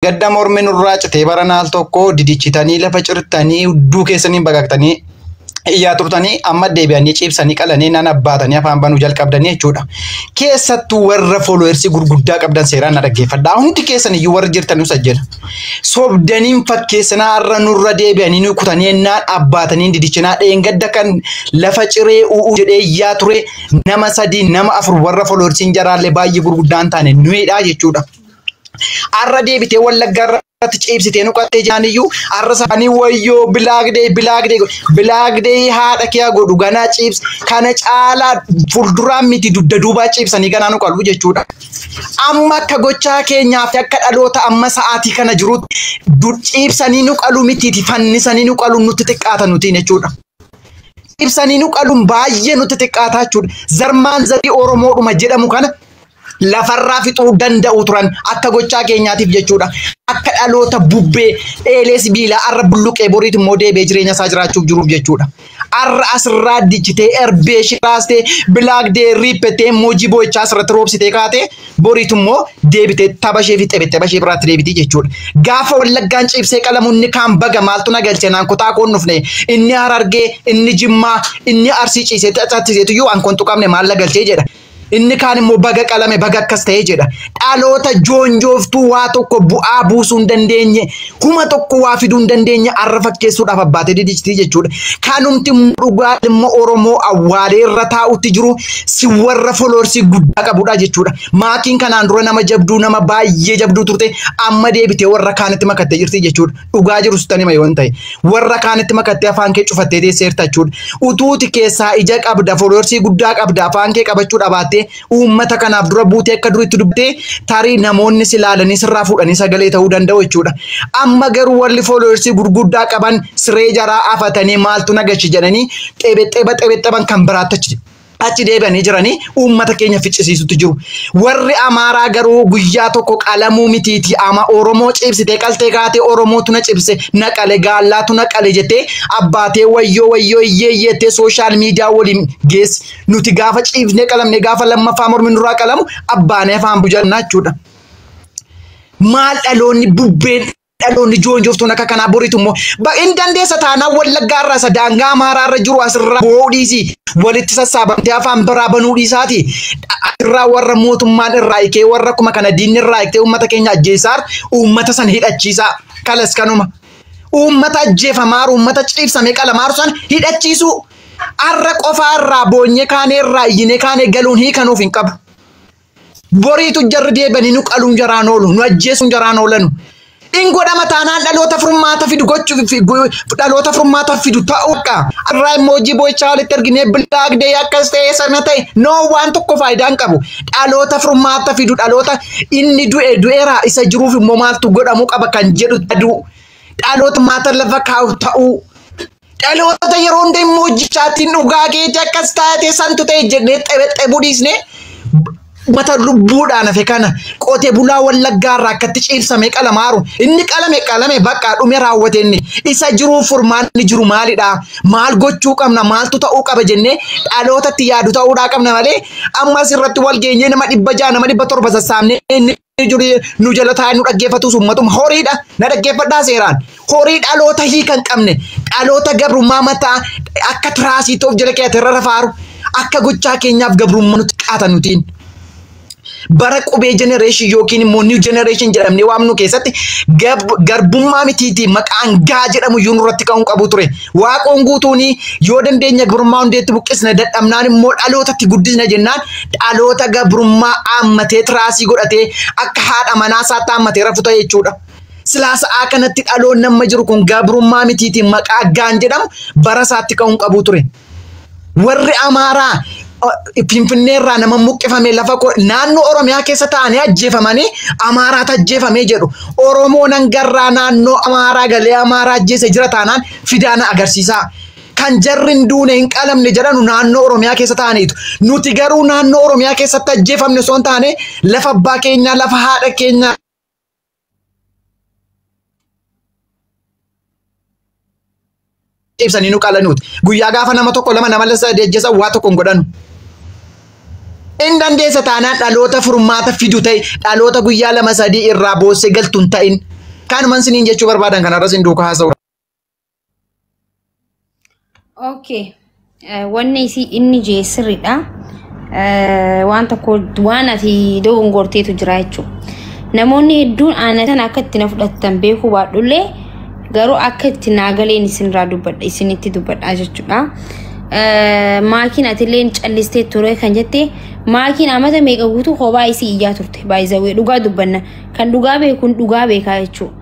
Gadda mormi nurraa citee bara naal tokko didichitanii lafa cirtanii hudduu keessaniin baqaqtanii iyyaa turtanii amma deebi'anii ciibsanii qalanii nan abbaatanii afaan banuu jalqabdanii jechuudha. Keessattuu warra fooloowersii gurguddaa qabdan seeraan na dhaggeeffadhaa. Hundi keessan iyyuu warri jirtan nus ajjala. Sobdaniin fakkeessanaa har'a nurra deebi'anii nu kutanii ennaan abbaatanii didichinaa dheengadda kan lafa ciree u'uu jedhee iyyaa ture nama sadii nama afur warra fooloowersiin jaraallee baay'ee gurguddaa hin taane nuyidha jechuudha. Har'a deebitee Wallaggaa irratti ciibsitee nu qattee jiraan iyyuu har'a isaanii wayyoo bilaagdee bilaagdee bilaagdee haadha kee godhu ganaa ciibs kana caalaa fuulduraan miti dugda duubaa ciibsanii ganaa nu qalu jechuudha. Amma akka gochaa keenyaa fi akka dhaloota amma sa'aatii kana jirutti ciibsanii nu qalu mitiiti fannisanii nu qalu nutti xiqqaata nutiin jechuudha. Ciibsanii nu qaluun baay'ee nutti xiqqaata jechuudha. Zarmaan zarii Oromoodhuma jedhamu kana lafarraa fixuu danda'u turan akka gochaa keenyaatiif jechuudha. Akka dhaloota bubbee eelee sibiilaa arra bulluqee boriitu immoo deebi'ee jireenya isaa jiraachuuf jiruuf jechuudha. Arra asirraa dichitee erbee shiraastee bilaagdee riippetee moojii boo'ichaa asirratti roobsitee kaatee boriitu immoo deebitee tapha ishee fi xebexeba ishee biraatti deebitii jechuudha. Gaafa Wallaggaan ciibsee qalamu inni kaan baga maaltu na galche naan kutaa koon dhufne inni Harargee inni Jimmaa inni Arsii ciisee xaxachiseetu iyyuu an kontu qabne maal na galchee jedha. Inni kaan immoo baga qalame baga akkas ta'ee jedha. Dhaloota joonjooftuu waa tokko bu'aa buusuu hin dandeenye, kuma tokko waa fiduu hin dandeenye arra fakkeessuudhaaf abbaatee didichiti jechuudha. Kanumti dhugaa immoo Oromoo awwaalee irra taa'utti jiru si warra foloorsii guddaa qabudha jechuudha. Maatiin kanaan dura nama jabduu nama baay'ee jabduu turte amma deebitee warra kaanitti makattee jirti jechuudha. Dhugaa jiru sitti hima yoo ta'e warra kaanitti makattee afaan kee cufattee teesseerta jechuudha. Utuuti keessaa ija qabda foloorsii guddaa qabda afaan kee qabachuu dhabaattee uummata kanaaf dura buutee akka duritti dubbattee tarii namoonni si ilaalanii sirraa fuudhanii sagalee ta'uu danda'u jechuudha. Amma garuu warri fooloowersii gurguddaa qaban siree jaraa afatanii maaltu nagachi jedhanii xebexeba xebexeban kan biraatti achi deebi'anii jiranii uummata keenya ficcisiisutti jiru. Warri Amaaraa garuu guyyaa tokko qalamuu mitiiti ama Oromoo cibsitee qaltee kaatee Oromootu na cibse na qale gaallaatu na qale jettee abbaatee wayyoo wayyoo iyyee iyyeettee sooshaal miidiyaa waliin geessi. Nuti gaafa ciibsnee qalamne gaafa lammaffaa mormi nurraa qalamu abbaanee afaan bujannaa jechuudha. Maal dhaloonni bubbeen dhaloonni joonjooftuun akka kanaa boriitu immoo hin dandeessa taanaan Wallaggaa irraa isa daangaa Amaaraa irra jiru asirraa boo'uu dhiisii walitti sassaabamtee afaan biraa banuu dhiisaati. Asirraa warra mootummaan irraa hiikee warra akkuma kana diinni irraa hiiktee uummata keenya ajjeesaa uummata san hidhachiisaa kalas kanuma. Uummata ajjeefamaaru uummata ciibsamee qalamaaru san hidhachiisuu arra qofaa irraa boonyee kaanee irraa iyyinee kaanee galuun hiikanuuf hin qabu. Boriitu jarri deebanii nu qaluun jaraan oolu nu ajjeesuun jaraan oolanu. In godhama taanaan dhaloota furmaata fidu gochuuf dhaloota furmaata fidu ta'uu akka irraa immoo hojii boo'ichaa walitti arginee bilaagdee akkas ta'e sana ta'e noo waan tokko faayidaa hin qabu. Dhaloota furmaata fidu dhaloota inni du'e du'eera isa jiruuf immoo maaltu godhamuu qaba kan jedhu aduu dhaloota maata lafa kaa'u ta'uu dhaloota yeroo hunda immoo hojichaatiin dhugaa keetii akkas taate santu ta'e jennee xebexebuu dhiisnee mata lubbuudhaan hafe kana qotee bulaa Wallaggaa irraa akkatti ciibsamee qalamaaru inni qalame qalame bakka dhume raawwate inni isa jiruuf furmaanni jiru maalidha maal gochuu qabna maaltu ta'uu qaba jennee dhalootatti yaadu ta'uudhaa qabna malee ammas irratti wal geenyee nama 600 nama 700 sassaabnee inni jiru nu jala taa'ee nu dhaggeeffatus uummatuma horiidha na dhaggeeffadhaa seeraan horii dhaloota hiika hin qabne dhaloota gabrummaa mataa akka tiraasii ta'uuf jala keessa irra rafaaru akka gochaa keenyaaf gabrummaa nuti qaatan nutiin. Bara qubee generation yookiin immoo new generation jedhamnee waamnu keessatti garbummaa mitiiti maqaan gaa jedhamu iyyuu nurratti ka'uun qabu ture. Waaqoon guutuun yoo dandeenya gabrummaa hundeetti buqqisna dadhabnaan immoo dhalootatti guddisna jennaan dhaloota gabrummaa haammatee tiraasii godhatee akka haadha manaa isaatti haammatee rafu ta'e jechuudha. Silaa sa'aa kanatti dhaloonni amma jiru kun gabrummaa mitiiti maqaa gaan jedhamu bara isaatti ka'uun qabu ture. Warri Amaaraa Finfinnee irraa nama muqqifame lafa naannoo Oromiyaa keessa taa'anii ajjeefamanii Amaaraatu ajjeefamee jedhu. Oromoon hangarraa naannoo Amaaraa galee Amaaraa ajjeese jira taanaan fidaana agarsiisaa. Kan jarri hin duune hin qalamne jedhanu naannoo Oromiyaa keessa taa'aniitu. Nuti garuu naannoo Oromiyaa keessatti ajjeefamne osoo hin taane lafa abbaa keenyaa lafa haadha keenyaa ibsanii nu qalanuuti. Guyyaa gaafa nama tokko lama nama sadii ajjeesan waa tokko hin godhanu. In dandeessa taanaan dhaloota furmaata fidu ta'e, dhaloota guyyaa 2 3 irraa boossee galtu hin ta'in. Kanuman siniin jechuu barbaadan kanarras hin duukaa haasa'u. Okay. Wanni isii inni jee sirriidha. Waan tokko waan ati dogongorteetu jira jechuudha. Namoonni hedduun aana sana akka itti na fudhattan beekuu baadhullee garuu akka itti naa galeen isinirraa dubbadha isinitti dubbadha jechuudha. Maakiin atillee callistee ture kan jette, maakiin amata meeqa guutuu kophaa isii iyyaa turte, baay'izawee dhugaa dubbanna kan dhugaa beekuun dhugaa beekaa jechuudha.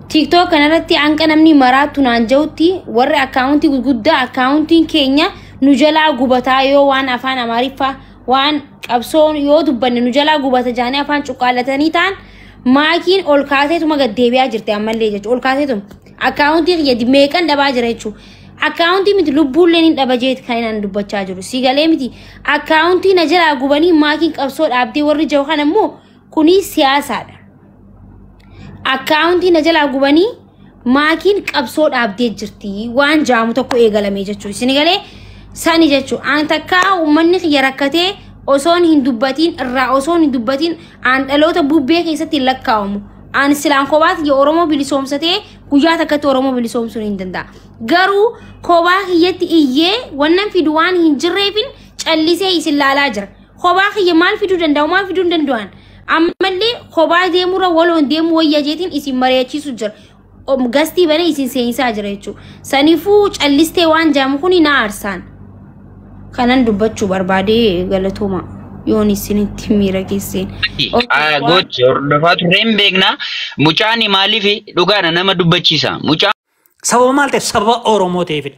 TikTok kanarratti hanqa namni maraattu naan jirutti warri akkaawuntii gurguddaa akkaawuntiin keenya nu jalaa gubataa yoo waan afaan Amaariffaa waan qabsoo yoo dubbanne nu jalaa gubata jaanii afaan cuqqaalatanii ta'an, maakiin ol kaateetuma gad deebi'aa jirti ammallee jechuudha. Ol kaateetuma akkaawuntii kiyya meeqan dhabaa jira jechuudha. Akkaawuntii miti, lubbuullee ni dhaba jeeti kan inni dubbachaa jiru. Si galee miti, akkaawuntii na jalaa gubanii maakiin qabsoo dhaabdee warri jiru kana immoo kuni siyaasaadha. Akkaawuntii na jalaa gubanii maakiin qabsoo dhaabdee jirti waan jaamu tokko eegalame jechuudha. Isin galee sani jechuudha. Aan takkaa uummanni kiyya rakkatee osoon hin dubbatiin irraa osoon hin dubbatiin aan dhaloota bubbee keessatti hin lakkaa'amu. Aan silaan kophaa kiyya Oromoo bilisoomsatee guyyaa takkatti Oromoo bilisoomsuun hin danda'a. Garuu kophaa kiyyatti iyyee wannan fidu waan hin jirreefin callisee isin laalaa jira. Kophaa kiyya maal fiduu danda'u, maal fiduu hin danda'an? Ammallee kophaa deemurra waloon deemuu wayya jeetiin isin mari'achiisu jira. Gastii banee isin seensaa jira jechuudha. Saniifuu callistee waan jaamu kuni na aarsaan. Kanan dubbachuu barbaadee, galatooma yoon isinitti miira keesseen. Gochi hordofaa turre hin beekna. Mucaan maaliif dhugaadha nama dubbachiisa. Mucaan Sababa maal ta'eef? Sababa Oromoo ta'eefidha.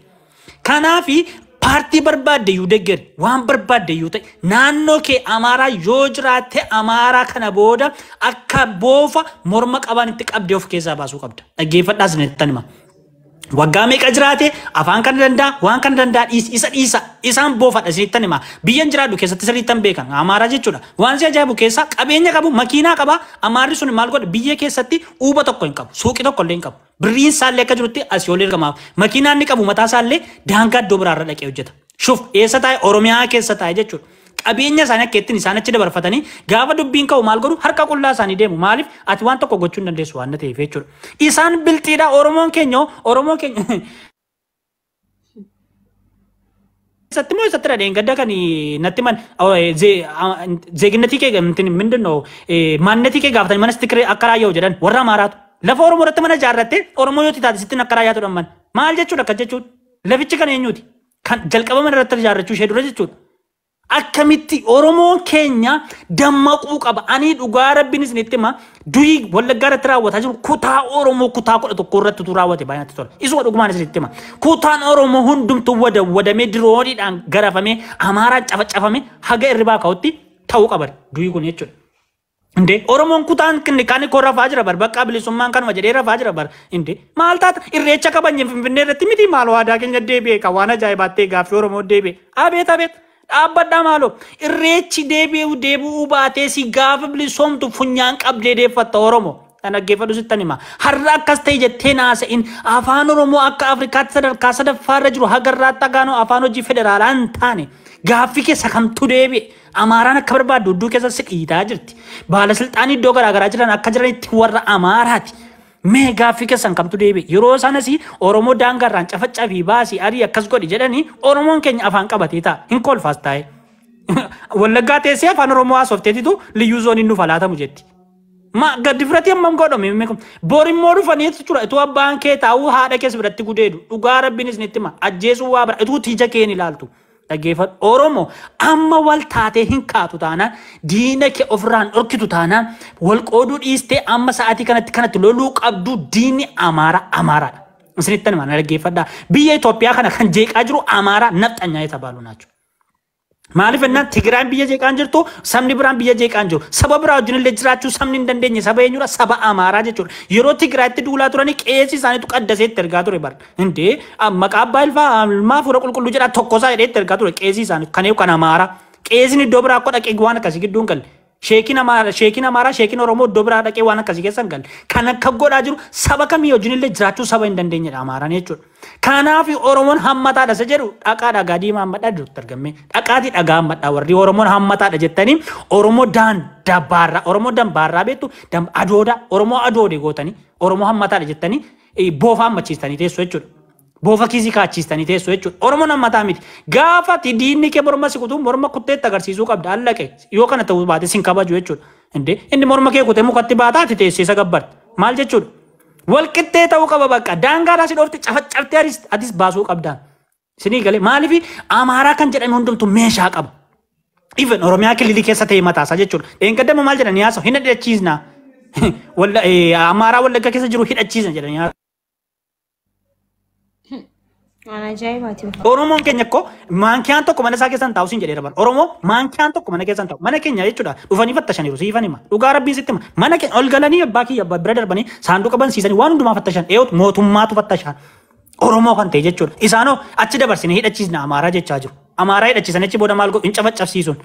Kanaafi paartii barbaadde iyyuu deeggari, waan barbaadde iyyuu ta'e, naannoo kee Amaaraa yoo jiraatte, Amaaraa kana booda akka boofa morma qaban itti qabdee of keessaa baasuu qabda. Dhaggeeffadhaas isinitti hima. Waggaa meeqa jiraate, afaan kana danda'a, waan kana danda'a, isa dhiisa, isaan boofadha isinitti hima. Biyyan jiraadhu keessatti sirriittan beekan Amaaraa jechuudha. Waan si ajaa'ibu keessaa qabeenya qabu, makiinaa qaba. Amaarri sun maal godha? Biyya keessatti uuba tokko hin qabu, suuqii tokko illee hin qabu. Birriin isaallee akka jirutti asii ol ergamaaf. Makiinaan inni qabu mataa isaallee daangaa iddoo biraarra dhaqee hojjeta. Shuf, eessa taa'e? Oromiyaa keessa taa'e jechuudha. Qabeenya isaanii akka ittiin isaan achi dabarfatanii gaafa dubbiin ka'u maal godhu? Harka qullaa isaanii deemu. Maaliif? Ati waan tokko gochuu hin dandeessu waan ta'eef jechuudha. Isaan bilxiidha. Oromoon keenya keessatti immoo isatti dhadheen gadda kan natti man ዜግነtii kee ምንድን ነው ማንነtii kee gaafatanii mana sitti akka raayya'u jedhan warra Amaaraatu. Lafa Oromoo irratti mana ijaarratte, Oromoo yoo taate sittiin akka raayyaatu dhamman. Maal jechuudha akkas jechuun? Lafichi kan eenyuti? Kan jalqaba mana irratti ijaarrachuu ishee dura jechuudha. Akkamitti Oromoon keenya dammaquu qaba. Ani dhugaa rabbiin isinitti hima, du'i Wallaggaa irratti raawwataa jiru kutaa Oromoo kutaa 11 irratti utuu raawwate baay'inatti tola. Isuma dhugumaan isinitti hima. Kutaan Oromoo hundumtuu wadamee dirooniidhaan garafamee Amaaraan cafacafame haga irribaa ka'utti ta'uu qaba du'i kun jechuudha. Indee Oromoon kutaan kan koo rafaa jira bar, bakka bilisummaan kanuma jedhee rafaa jira bar. Indee maal taata? Irreecha kabajne Finfinnee irratti miti, maal waadaa keenya deebi'e kan waan ajaa'ibaatti gaaffii Oromoo deebi'e. Abeet abeet, dhaabbadhaa maaloo, irreechi deebi'u deebi'uu baatee si gaafa bilisoomtu funyaan qabdee deeffatta Oromoo. Kan dhaggeeffadhu sittan hima. Har'a akkas ta'e jettee naasa'in. Afaan Oromoo akka Afrikaatti sadarkaa sadaffaarra jiru hagarraatti agaanoo afaan hojii federaalaa hin taane. Gaaffii keessa kamtu deebi'e? Amaaraan akka barbaaddu hudduu keessa si dhiitaa jirti. Baalasilxaanii iddoo garaagaraa jiran akka jiranitti warra Amaaraati. Mee gaaffii keessan kamtu deebi'e? Yeroo sanas Oromoo daangaarraan cafacafii baasii arii akkas godhi jedhanii Oromoon keenya afaan qabatee ta'a. Hin kolfaas taa'e. Wallaggaa teessee afaan Oromoo haasofteetitu liyyuu zooniin nuuf laatamu jetti. Ma gadi fudhatee hammam godhame? Bor immoo dhufanii jechuudha. Ituu abbaan kee taa'uu haadha keessa biratti gudeedu. Dhugaa rabbiin isinitti hima. Ajjeesuu waa bara ituu tiija kee hin ilaaltu. Dhaggeeffadhu. Oromoo amma wal taatee hin kaatu taanaan, diina kee ofirraan dhorkitu taanaan, wal qooduu dhiistee amma sa'aatii kanatti loluu qabdu, diinni Amaara Amaaraadha. Isinitti hima, na dhaggeeffadhaa. Biyya Itoophiyaa kana kan jeeqaa jiru Amaaraa nafxanyaa የተባሉ ናቸው። Maaliif jennaan, Tigraan biyya jeeqaan jirtu, sabni biraan biyya jeeqaan jiru. Saba biraa wajjin illee jiraachuu sabni hin dandeenye saba eenyudha? Saba Amaaraa jechuudha. Yeroo Tigraayitti duulaa turanii qeesii isaaniitu qaddasee itti ergaa ture bara. Indee maqaa abbaa ilfaa ilmaa fuula qulqulluu jedhaa tokkosaa jedhee itti ergaa ture qeesii isaanii kan eenyu? Kan Amaaraa. Qeesiin iddoo biraa akka dhaqee waan akkasii gidduu hin galle. Sheekiin Amaaraa sheekiin Oromoo iddoo biraa dhaqee waan akkasii keessa hin galle. Kan akka godhaa jiru saba kamii wajjin illee jiraachuu saba hin dandeenyedha Amaaraan jechuudha. Kanaaf Oromoon hammataadha isa jedhu dhaqaa dhagaa diimaa hammadhaa Dr. Gammee. Dhaqaatii dhagaa hammadhaa warri Oromoon hammataadha jettanii Oromoo daandabaarraa Oromoo dambaarraa beektu adooda Oromoo adoode gootanii Oromoo hammataadha jettanii boofa hammachiistanii teessu jechuudha. Boofa kiisii kaachiistanii teessu jechuudha. Oromoon hammataa miti. Gaafa ati diinni kee morma si kutuu morma kutteetti agarsiisuu qabda. Allaqe yoo kana ta'uu baate sin kabaju jechuudha. Indee inni morma kee kutee mukatti baataa ati teessee isa gabbarta. Maal jechuudha? Walqixxee ta'uu qaba bakka. Daangaadhaa si dhoofte cafacaftee atis baasuu qabdaan. Isinii galee maaliif Amaaraa kan jedhame hundumtu meeshaa qaba. Even Oromiyaa kililii keessa ta'e mataasaa jechuudha. Dheengadama maal jedhanii haasa'u hin hidhachiisna. Amaaraa Wallagga keessa jiru hidhachiisna jedhanii haasa'u. Waan ajaa'ibaati. Oromoon keenya akkoo maankiyaan tokko mana isaa keessan taa'u siin jedheera bara. Oromoo maankiyaan tokko mana keessan taa'u. Mana keenya jechuudha dhufanii fattashaniiru siifan hima. Dhugaa rabbiin sitti hima. Mana keenya ol galanii abbaa kiyya abbaa bira darbanii saanduqa bansiisanii waan hundumaa fattashan. Eeyyuu mootummaatu fattashan. Oromoo kan ta'e jechuudha. Isaanoo achi dabarsine hidhachiisna Amaaraa jechaa jiru. Amaaraa hidhachiisan achi booda maal godhu hin cafaccabsiisuun.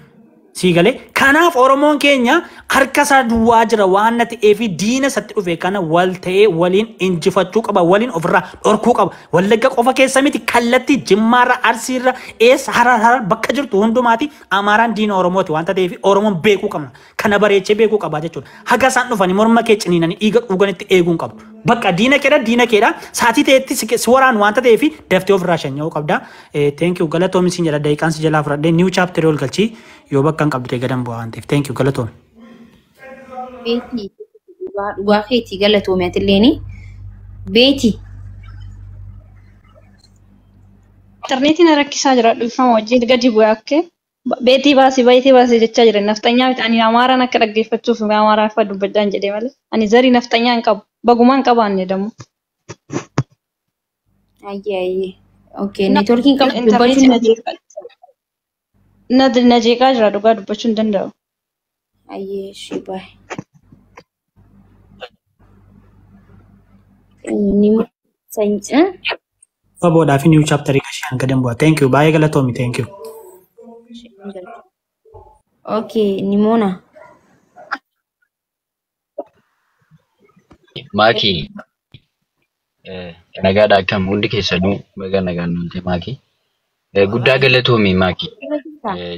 Sii galee kanaaf Oromoon keenya harka isaa duwwaa jira waan na ta'eef diina isatti dhufe kana wal ta'ee waliin injifachuu qaba waliin ofirraa dhorkuu qaba. Wallagga qofa keessa miti kallattii Jimmaarra Arsiirra eessa Harar bakka jirtu hundumaati Amaaraan diina Oromooti waan ta'eef Oromoon beekuu qabna. Kana bareechee beekuu qaba jechuudha. Haga isaan dhufanii morma kee ciniinanii dhiiga dhuganitti eeguu hin qabdu. Bakka diina keedha saatii ta'etti si waraan waan ta'eef daftee ofirraa shanya'uu qabda. Thank you galatoomi siin jedha daqiiqaan si jalaa fudhadhee new chapter ol galchii yoo bakka hin qabdu ta'e gadan bu'aa waan ta'eef thank you galatoomi. Beetii dhugaa keetii galatoomi atilleeni. Beetii. Intarneetiin rakkisaa jira dhufama wajjin gadi bu'ee akka beetii baasii jechaa jira nafxanyaa miti ani Amaaraan akka dhaggeeffachuuf Amaaraa afa dubbachaan jedhee malee ani zarii nafxanyaa hin qabu bagumaan hin qabaanne dammoo. Ayyee ayyee. Okay neetworkiin qabu dubbachuun Na jeeqaa jira dhugaa dubbachuu hin danda'u. Ayyee ishee baay'ee. Ni Faboodhaa fi new chapter gashaan gadan bu'aa. Thank you baay'ee galatoomi thank you. Okay Nimona. Maakii nagaadha akkam hundi keessanuu baga nagaan nuti maakii. Guddaa galatoomi maakii.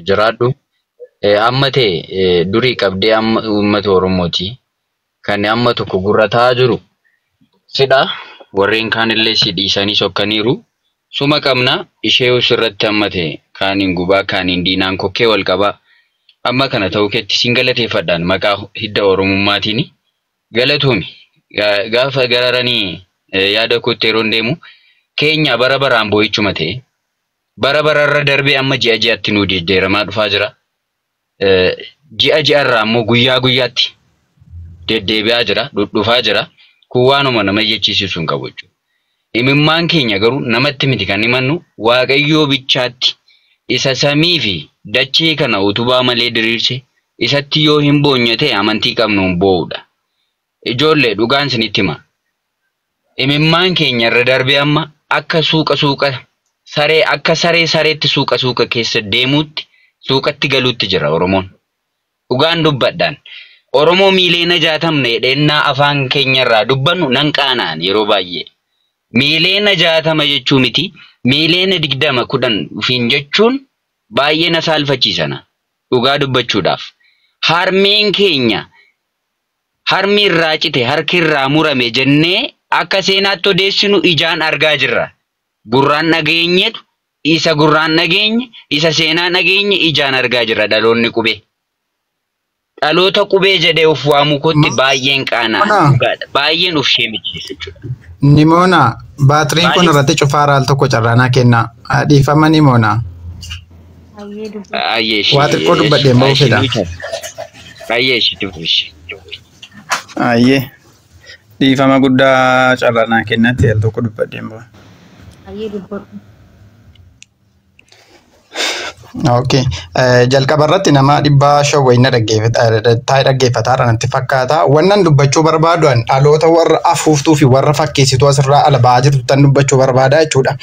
Jiraadhu. Amma ta'e durii qabdee amma uummata Oromooti. Kan amma tokko gurra taa'aa jiru sidha. Warreen kaanillee si dhiisanii sokkaniiru. Suma qabna ishee sirratti amma ta'e kaaniin gubaa kaaniin diinaan kokkee wal qabaa. Amma kana ta'uu keetti siin galateeffadhaan maqaa hidda Oromummaatiin galatoomi. Gaafa gararanii yaada kootti yeroo deemu keenya bara baraan boo'ichuma ta'e bara bararra darbee amma ji'a ji'atti nu deddeeramaa dhufaa jira. Ji'a ji'arraa immoo guyyaa guyyaatti deddeebi'aa jira, dhudhufaa jira. Kun waanuma nama jechisiisu hin qabu jechuudha. Imimmaan keenya garuu namatti miti kan himannu Waaqayyoo bichaatti isa samii fi dachee kana utubaa malee diriirse isatti yoo hin boonye ta'e amantii qabnuun boo'udha. Ijoollee dhugaan isinitti hima. Imimmaan keenya irra darbee amma akka suuqa suuqa saree akka saree sareetti suuqa suuqa keessa deemuutti suuqatti galuutti jira Oromoon. Dhugaan dubbadhaan. Oromoo miiliyoona 60 jedhennaa afaan keenyarraa dubbannu nan qaana'an yeroo baay'ee. Miiliyoona 60 jechuu miti miiliyoona 20 10 ofiin jechuun baay'ee na saalfachiisana. Dhugaa dubbachuudhaaf. Harmeen keenya harmi irraa cite harki irraa murame jennee akka seenaatti odeessinu ijaan argaa jirra. Gurraan dhageenyetu isa gurraan dhageenye isa seenaa dhageenye ijaan argaa jirra dhaloonni qubee. Dhaloota qubee jedhee of waamuu kootti baay'een qaana'an dhugaadha. Baay'een of sheemichiisa jechuudha. Nimoona baatiriin kun irratti cufaa al tokko carraanaa kenna. Dhiifama Nimoona. Waa xiqqoo dubbadheen ba'uu fedha. Ayyee ishee dubbishi. Ayyee dhiifama guddaa carraanaa kennatti al tokko dubbadheen ba'a. Ayyee dubbadhu. Okay. Jalqaba irratti nama 500 wayina taa'ee dhaggeeffataa natti fakkaata. Wannan dubbachuu barbaadu dhaloota warra afuuftuu fi warra fakkeessituu asirraa ala ba'aa jirtu tan dubbachuu barbaada jechuudha.